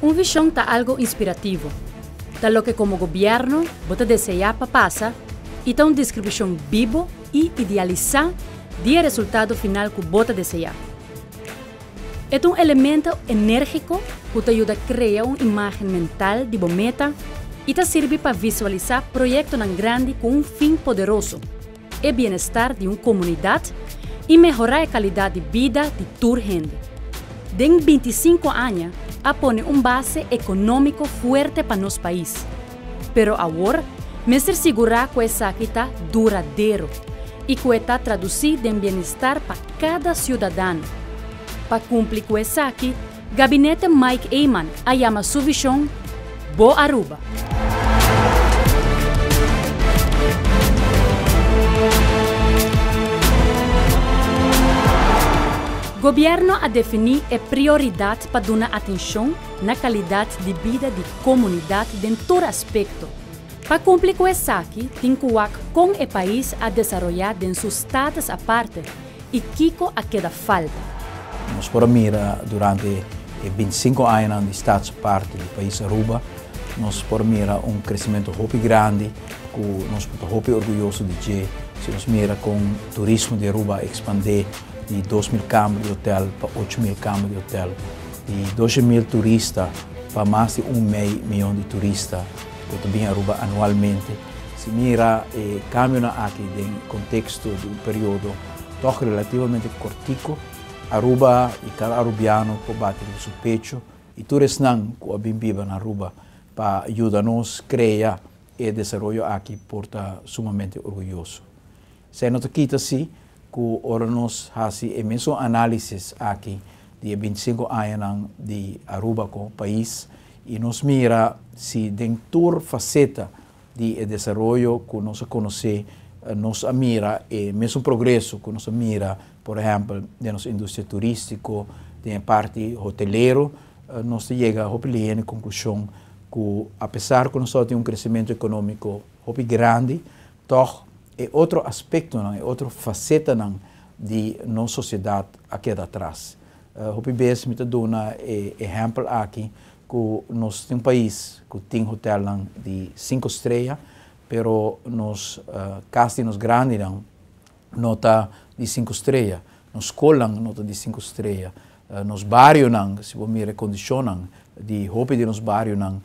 Un vision ta algo inspirativo. Ta loke como gobierno bo ta desea pa pasa y ta un descripcion bibo y idealisa di e resultado final cu bo ta desea. E ta un elemento energico cu ta yuda crea un imagen mental di bo meta y ta sirbi pa visualisa proyectonan grandi cu un fin poderoso, e bienestar di un comunidad y mehora e calidad di bida di tur hende. Den 25 aña a pone un base economico fuerte pa nos pais. Pero awor mester sigura cu esaki ta duradero y cu e ta traduci den bienestar pa cada ciudadano. Pa cumpli cu esaki, Gabinete Mike Eman a yama su vision Bo Aruba. Gobierno a defini e prioridad pa duna atencion na calidad di bida di comunidad den tur aspecto. Pa cumpli cu esaki tin cu wak con e pais a desaroya den su status aparte y kico a keda falta. Nos por a mira durante e 25 añanan di Staats Aparte di pais Aruba, nos por mira un crecemento hopi grandi cu nos por ta hopi orguyoso di dje. Si nos mira con turismo di Aruba a expande di 2.000 camber di hotel pa 8.000 camber di hotel, di 12.000 turista pa mas di un mei miyon di turista cu ta bin Aruba anualmente. Si mira e cambionan aki den contexto di un periodo toch relativamente cortico, Aruba y cada Arubiano por bati riba su pecho y tur esnan cu a bin biba na Aruba pa yuda nos crea e desaroyo aki por ta sumamente orguyoso. Esey no ta kita si cu ora nos haci e mesun analisis aki di e 25 añanan di Aruba como pais y nos mira si den tur faceta di e desaroyo cu nos a conoce, nos a mira e mesun progreso cu nos a mira, por ehempel, den nos industria turistico, den e parti hotelero, nos ta yega hopi lihe na e conclusion cu a pesar cu nos tin un crecemento economico hopi grandi, toch e otro aspectonan, e otro facetanan di nos sociedad a keda atras. Hopi bes mi ta duna e ehempel aki cu nos tin un pais cu tin hotelnan di 5 strea, pero nos cas di nos grandinan no ta di 5 strea, nos scolnan no ta di 5 strea, nos barionan, si bo mira e condicionnan di hopi di nos barionan,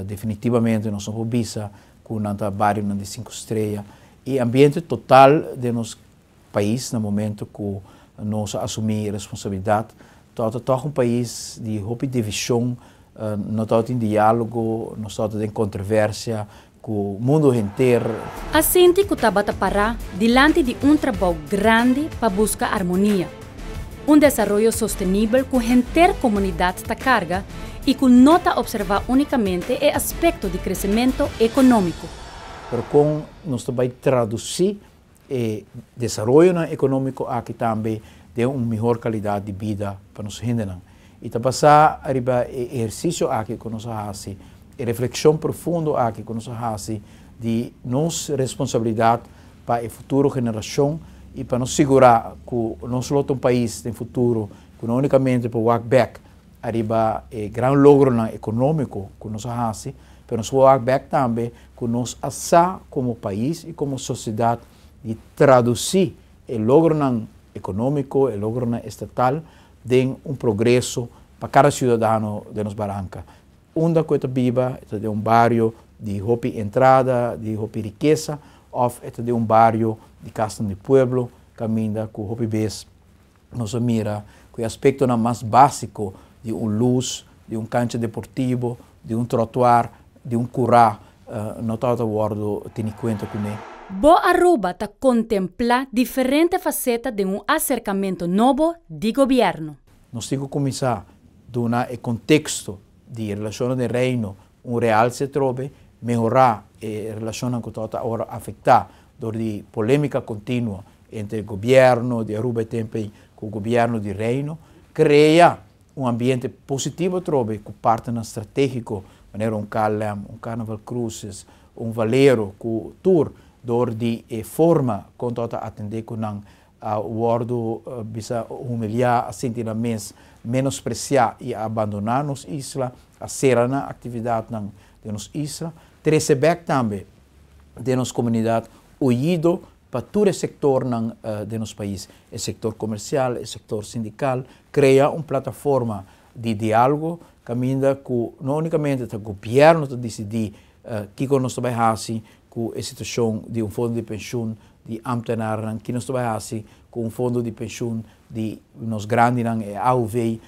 definitivamente nos no por bisa cu nan ta barionan di 5 strea. Y ambiente total den nos pais na momento cu nos a asumi responsabilidad, ta toch un pais di hopi division, no ta tin dialogo, nos ta den controversia cu mundo henter. A sinti cu tabata para dilanti di un trabou grandi pa busca armonia. Un desaroyo sostenibel cu henter comunidad ta carga y cu no ta observa unicamente e aspecto di crecemento economico. Pero con nos ta bay traduci e desaroyonan economico aki tambe den un mihor calidad di bida pa nos hendenan? Y ta basa riba e ehercicio aki cu nos a haci, e reflexion profundo aki cu nos a haci di nos responsabilidad pa e futuro generacion y pa nos sigura cu nos lo ta un pais den futuro cu no unicamente por wak bek ariba e gran logronan economico cu nos a haci, pero nos por wak bek tambe cu nos a sa como pais y como sociedad di traduci e logronan economico, e logronan estatal den un progreso pa cada ciudadano den nos baranca. Unda cu e ta biba, e ta den un bario di hopi entrada, di hopi rikesa, of e ta den un bario di casnan di pueblo, caminda cu hopi bes nos a mira cu e aspectonan mas basico di un luz, di un cancha deportivo, di un trottoir, di un cura, no tabata wordo teni cuenta cune. Bo Aruba ta contempla diferente faceta den un acercamento nobo di gobierno. Nos tin cu cuminsa duna e contexto di relacionnan den Reino un realce trobe, mehora e relacionnan cu tabata awor afecta door di polemica continuo entre gobierno di Aruba e tempo ey cu gobierno di Reino, crea un ambiente positivo trobe cu partnernan strategico, manera un KLM, un Carnival Cruises, un Valero, cu tur door di e forma con tabata atende cu nan. A wòrdu bisa humiliá, a sinti nan mes menospresiá i a abandoná nos isla, a sera nan aktividatnan den nos isla. Trese bèk tambe den nos komunidat oido pa tur e sektornan den nos pais, e sektor komersial, e sektor sindikal, krea un plataforma di diálogo kaminda ku no únikamente ta gobièrnu ta disidí kiko nos ta bai hasi ku e situashon di un fondo di penshun di ámtenarnan, ki nos ta bai hasi ku un fondo di penshun di nos grandinan, e AOV,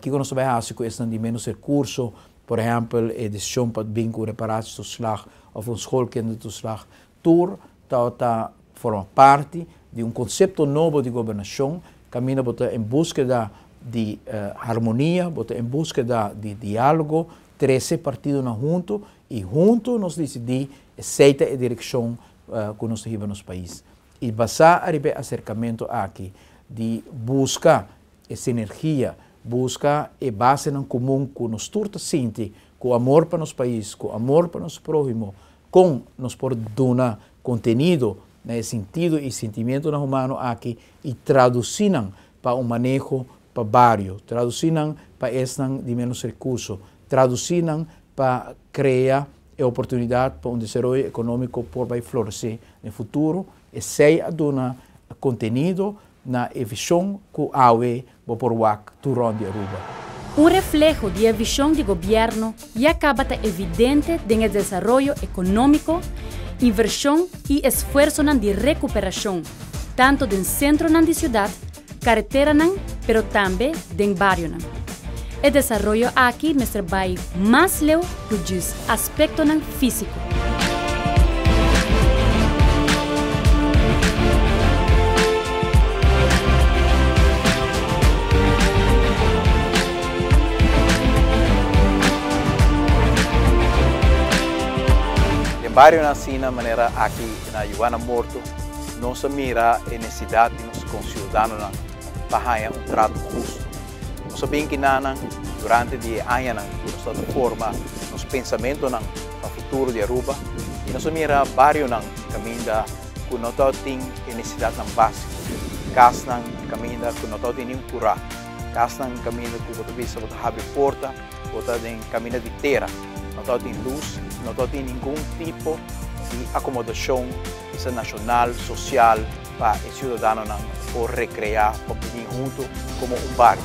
kiko nos ta bai hasi ku esnan di ménos rekurso, por ehèmpel e desishon pa bin ku reparatietoeslag òf un schoolkindertoeslag, tur tabata forma parti di un konsepto nobo di gobernashon kaminda bo ta en búskeda di harmonia, bo ta en búskeda di diálogo, trese partidonan huntu i huntu nos disidí esei ta e direkshon ku nos ta hiba nos pais. I basá ariba e aserkamentu aki di buska e sinergia, buska e basenan komun ku nos tur ta sinti, ku amor pa nos pais, ku amor pa nos próhimo, kon nos por duna kontenido na e sintido i sentimientonan humano aki i tradusí nan pa un maneho pa bario, tradusí nan pa esnan di ménos rekurso, tradusí nan pa krea e oportunidat pa un desaroyo ekonómiko por bai floresé den futuro. Esei a duna kontenido na e vishon ku awe bo por wak tur rònt di Aruba. Un refleho di e vishon di gobièrnu ya kaba ta evidente den e desaroyo ekonómiko, invershon i esfuersonan di rekuperashon, tantu den sentronan di siudat, kareteranan pero tambe den barionan. E desaroyo aki mester bai mas leu ku djis aspektonan físiko. Den barionan asina manera aki na Juana Morto nos a mira e nesidat di nos konsiudadanonan pa haña un trato hustu. Nos a bin kinanan durante di e añanan ku nos ta forma nos pensamentonan pa futuro di Aruba i nos a mira barionan kaminda ku no tabatin e nesesidatnan básiko, kasnan kaminda ku no tabatin niun kurá, kasnan kaminda ku bo ta bisa bo ta habri porta bo ta den kaminda di tera, no tabatin lus, no tabatin ningun tipo di akomodashon bisa nashonal, sosial. pa e siudadanonan por rekreá, pa bini huntu komo un bario.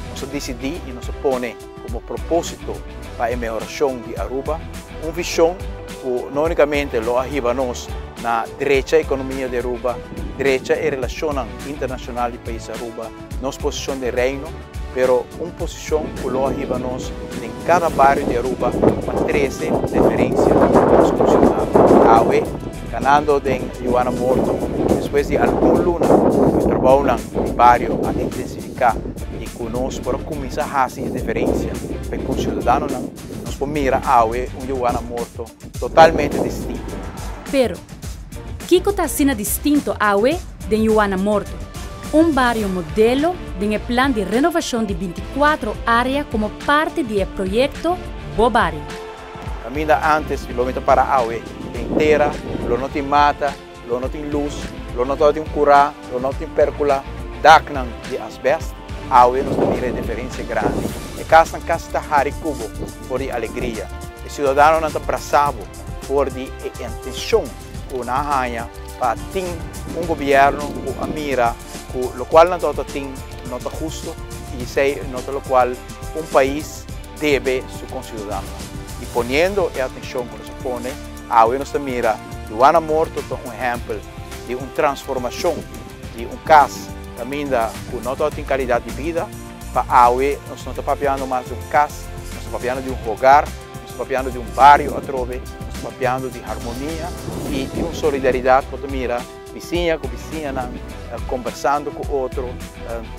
Nos a disidí i nos a pone komo propósito pa e mehorashon di Aruba un vishon ku no únikamente lo a hiba nos na drecha ekonomia di Aruba, drecha e relashonnan internashonal di pais Aruba, nos posishon den Reino, pero un posishon ku lo a hiba nos den kada bario di Aruba pa trese deferensia pa nos konsiudadano. Awe, kanando den Juana Morto, despues di algun luna ku e trabounan di bario a intensifiká i ku nos por a kuminsá hasi e deferensia pa e konsiudadanonan, nos por mira awe un Juana Morto totalmente distinto. Pero, kiko ta asina distinto awe den Juana Morto, un bario modelo den e plan di renovashon di bintikuatro área komo parti di e proyekto Bo Bario? Kaminda ántes lo mi ta para awe den tera, lo no tin mata, lo no tin lus, lo no tabatin un kurá, lo no tin pèrkula, daknan di asbèst, awe nos ta mira e diferensia grandi. E kasnan kasi ta hari ku bo for di alegria. E siudadanonan ta brasa bo for di e intenshon ku nan a haña pa tin un gobièrnu ku a mira ku lokual nan tabata tin no ta hustu i esei no ta lokual un pais debe su konsiudadanonan. I poniendo e atenshon ku nos a pone, awe nos ta mira Luana Morto ta un ehèmpel di un transformashon di un kas kaminda ku no tabatin kalidat di bida, pa awe nos no ta papiando mas di un kas, nos ta papiando di un hogar, nos ta papiando di un bario atrobe, nos ta papiando di harmonia i di un solidaridat ku ta mira bisiña ku bisiñanan kombersando ku otro,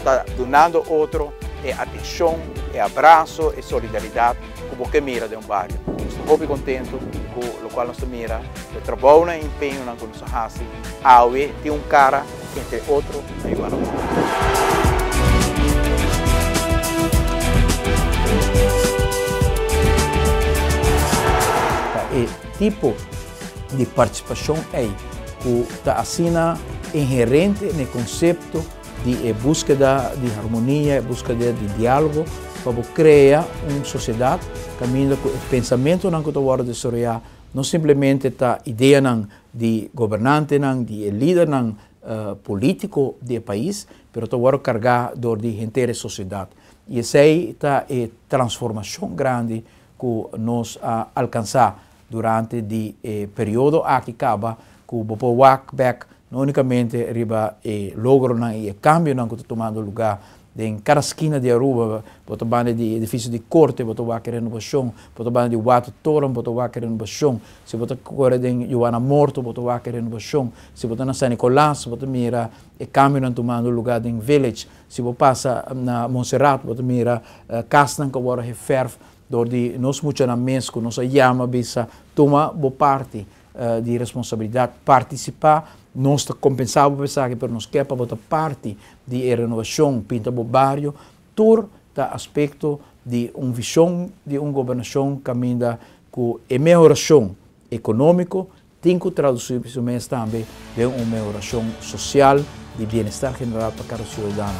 ta dunando otro e atenshon, e abraso, e solidaridat ku bo ke mira den un bario. Nos ta hopi kontentu ku lokual nos ta mira, e trabounan i empeñonan ku nos a hasi awe tin un kara entre otro na Juana Morto. Ta e tipo di partisipashon ei ku ta asina. inherente na e konsepto di e búskeda di harmonia, e búskeda di diálogo, pa bo krea un sosiedat kaminda ku e pensamentunan ku ta wòrdu desaroyá no simplemente ta ideanan di gobernantenan, di e lidernan polítiko di e pais, pero ta wòrdu kargá dor di henter e sosiedat. I esei ta e transformashon grandi ku nos a alkansá durante di e periodo aki kaba ku bo por wak bek no unikamente riba e logronan i e kambionan ku ta tumando lugá den kada skina di Aruba. Bo ta banda di edifisio di korte, bo ta wak e renobashon, bo ta banda di Watertoren, bo ta wak e renobashon, si bo ta kore den Juana Morto, bo ta wak e renobashon, si bo ta na San Nicolas, bo ta mira e kambionan tumando lugá den Village, si bo pasa na Montserrat, bo ta mira kasnan ku a wòrdu heferf Dor di nos muchanan mes ku nos a yama bisa tuma bo parti di responsabilidat, partisipá, nos ta kompensá bo pa esaki pero nos ke pa bo ta parti di e renovashon, pinta bo bario, tur ta aspekto di un vishon di un gobernashon kaminda ku e mehorashon ekonómiko tin ku tradusí su mes tambe den un mehorashon sosial di bienestar general pa kada siudadano.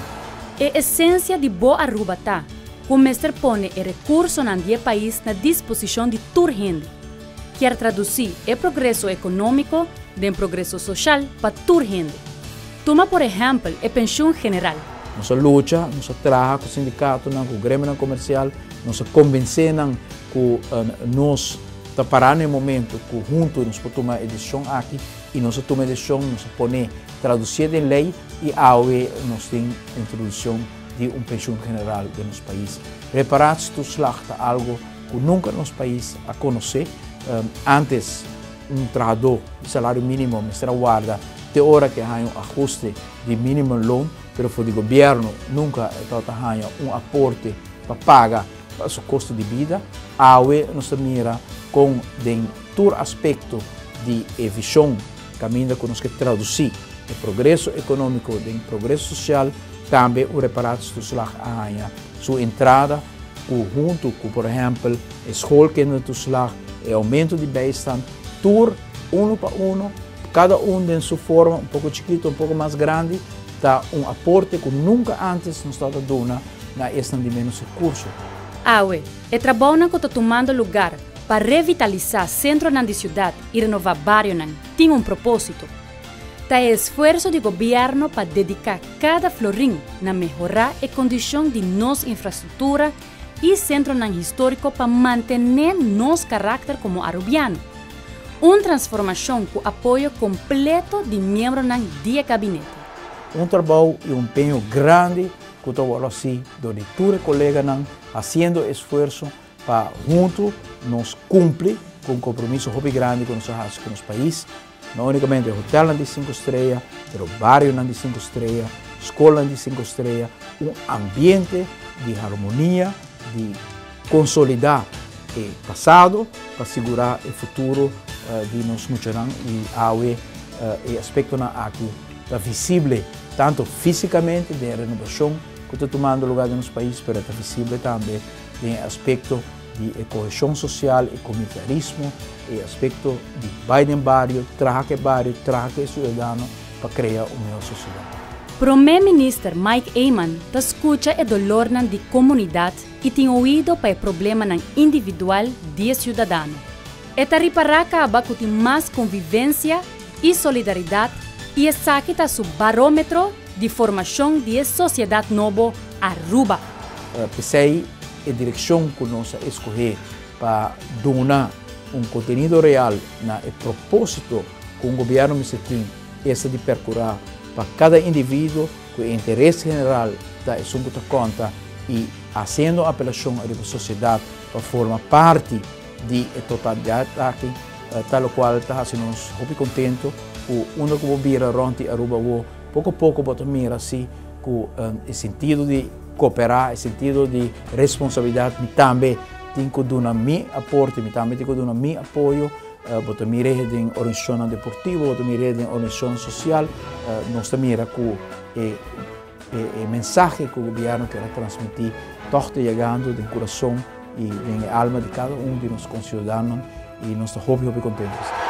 E esensia di Bo Aruba ta ku mester pone e rekursonan di e pais na disposishon di tur hende. Kier tradusí e progreso ekonómiko den progreso soshal pa tur hende. Tuma por ehèmpel e penshun general. Nos a lucha, nos a traha ku sindikatonan, ku gremionan komersial, nos a konbensé nan ku nos ta pará na e momento ku huntu nos por tuma e desishon aki i nos a tuma e desishon, nos a pone tradusié den lei i awe nos tin introdukshon di un penshun general den nos pais. Reparatietoeslag ta algu ku nunka nos pais a konosé. Antes un trahadó di salario mínimo mester a warda te ora ku e haña un ahuste di minimumloon, pero for di gobièrnu nunka e tabata haña un aporte pa paga pa su kosto di bida. Awe nos ta mira kon den tur aspekto di e vishon kaminda ku nos ke tradusí e progreso ekonómiko den progreso sosial, tambe un reparatietoeslag a haña su entrada ku huntu ku por ehèmpel e schoolkindertoeslag, e oumento di bijstand, tur unu pa unu, kada un den su forma un poko chikito, un poko mas grandi, ta un aporte ku nunka ántes nos tabata duna na esnan di ménos rekurso. Awe, e trabounan ku ta tumando lugar pa revitalisá sentronan di siudat i renová barionan tin un propósito. Ta e esfuerso di gobièrnu pa dediká kada florin na mehorá e kondishon di nos infrastruktura i sentronan históriko pa mantené nos karakter komo arubiano. Un transformashon ku apoyo kompleto di miembronan di e gabinete. Un trabou i un empeño grandi ku ta wòrdu hasí dor di tur e koleganan hasiendo esfuerso pa huntu nos kumpli ku un kompromiso hopi grandi ku nos a hasi ku nos pais. No únikamente hotelnan di sinku strea, pero barionan di sinku strea, skolnan di sinku strea, un ambiente di harmonia, di konsolidá e pasado pa sigurá e futuro di nos muchanan i awe e aspektonan aki ta visible tantu físikamente den e renobashon ku ta tumando lugá den nos pais, pero e ta visible tambe den e aspekto di e koheshon sosial, e komunitarismo, e aspekto di bai den bario, traha ku e bario, traha ku e siudadano pa krea un mihó sosiedat. Prome Minister Mike Eman ta skucha e dolornan di komunidat i tin oido pa e problemanan individual di e siudadano. E ta ripará kaba ku tin mas konvivensia i solidaridat i esaki ta su barómetro di formashon di e sosiedat nobo Aruba. P'esei e direkshon ku nos a eskohé pa duna un kontenido real na e propósito ku un gobièrnu mester tin, esta di perkurá pa kada individuo ku e interes general ta esun ku ta konta i hasiendo apelashon ariba sosiedat pa forma parti di e totalidat aki, ta lokual ta hasi nos hopi kontentu ku unda ku bo bira rònt di Aruba awo, poko poko bo ta mira si ku e sentido di koperá, e sentido di responsabilidat, mi tambe tin ku duna mi aporte, mi tambe tin ku duna mi apoyo, bo ta mira e den organisashonnan deportivo, bo ta mira e den organisashonnan sosial, nos ta mira ku e e mensahe ku gobièrnu kier a transmití tòg ta yegando den kurason i den e alma di kada un di nos konsiudadanonan i nos ta hopi hopi kontentu.